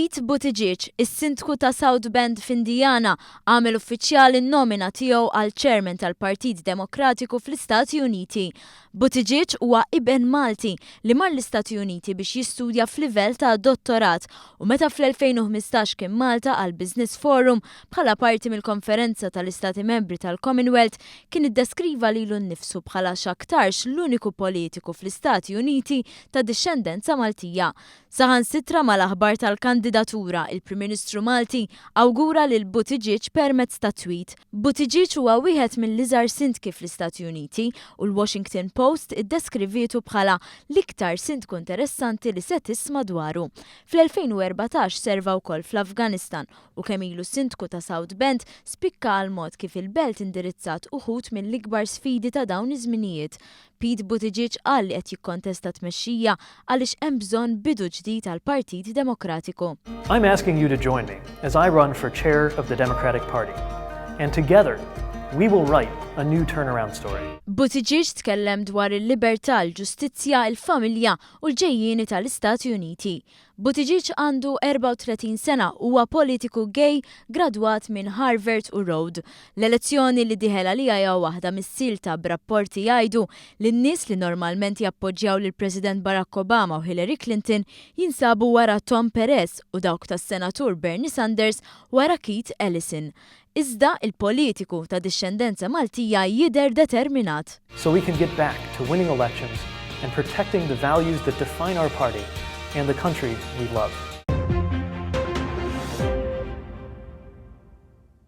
Pete Buttigieg, is-Sindku ta' South Bend f'Indiana, għamel uffiċjali n-nomina tiegħu għal Chairman tal-Partit Demokratiku fl-Istati Uniti. Buttigieg huwa iben Malti li mar l-Istati Uniti biex jistudja f'livell ta' dottorat u meta fl-2015 kien Malta għal Business Forum bħala parti mill-Konferenza tal-Istati Membri tal-Commonwealth kien iddeskriva lilu nnifsu bħala x'aktarx l-uniku politiku fl-Istati Uniti ta' dixxendenza Maltija. Saħansitra mal-aħbar tal-kandidatura, il-Prim Ministru Malti awgura lil Buttigieg permezz ta' tweet. Buttigieg huwa wieħed mill-iżgħar sindki fl-Istati Uniti u l-Washington Post iddeskrivietu bħala l-iktar sindku interessanti li se tisma' dwaru. Fl-2014 serva wkoll fl-Afganistan u kemm ilu sindku ta' South Bend spikka għall-mod kif il-belt indirizzat uħud mill-ikbar sfidi ta' dawn iż-żminijiet. Pete Buttigieg qal li qed jikkontesta tmexxija għaliex hemm bżonn bidu ġdid għall-Partit Demokratiku. I'm asking you to join me as I run for chair of the Democratic Party. And together, we will write a new turnaround story. Buttigieg tkellem dwar il-libertà, l-ġustizzja, il-familja u l-ġejjieni tal-Istati Uniti. Buttigieg għandu 34 sena, huwa politiku gay gradwat minn Harvard u Rhodes. L-elezzjoni li dieħel għaliha hija waħda mis-silta b'rapporti jgħidu li n-nies li normalment jappoġġjaw lill-President Barack Obama u Hillary Clinton jinsabu wara Tom Perez u dawk tas-Senatur Bernie Sanders wara Keith Ellison. Iżda il-politiku ta' dixxendenza Maltija jidher determinat. So we can get back to winning elections and protecting the values that define our party and the country we love.